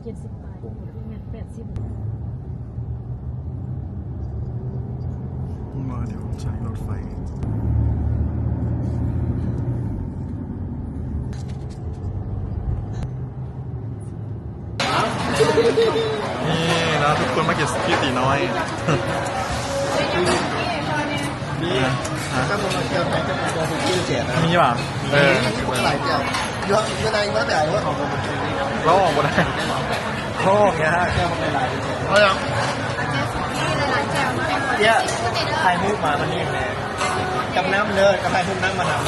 ເຈັດສິບປາຍ ແມ່ນແປດສິບ. ວ່າດຽວໃຊ້ລົດໄຟ ນີ້ເນາະ ທຸກຄົນມາກິນສຸກີຕີນ້ອຍ. ມີ ຮະ? ມີຫວາ? ເອີ ຫຼາຍແກ້ວ ຢູ່ ຢູ່ໃນເມືອງໃດວະ? ເຮົາອອກບໍ່ໄດ້ ເຮົາອອກຍາກ. ເອົາຫຍັງ? ເຈົ້າ ຖ່າຍຮູບມາຕອນນີ້ແຫຼະ ກັບນ້ຳເດີ ກັບຖ່າຍຮູບນ້ຳມານຳ.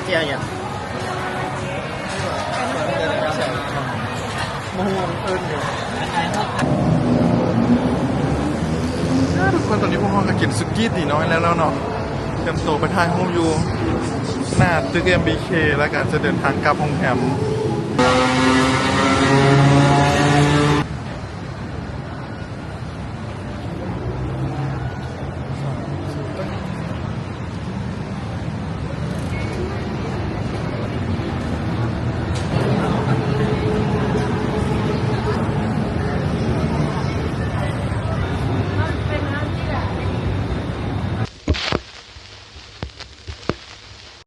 ແຈ່ວຫຍັງ? ບໍ່ຮູ້ວ່າເອີ້ນຫຍັງ. ທຸກຄົນ ຕອນນີ້ພວກເຮົາກໍກິນສຸກີຕີນ້ອຍແລ້ວເນາະ ຕຽມໂຕໄປຖ່າຍຮູບຢູ່ໜ້າຕຶກ ເອັມບີເຄ ແລ້ວກໍຈະເດີນທາງກັບໂຮງແຮມ.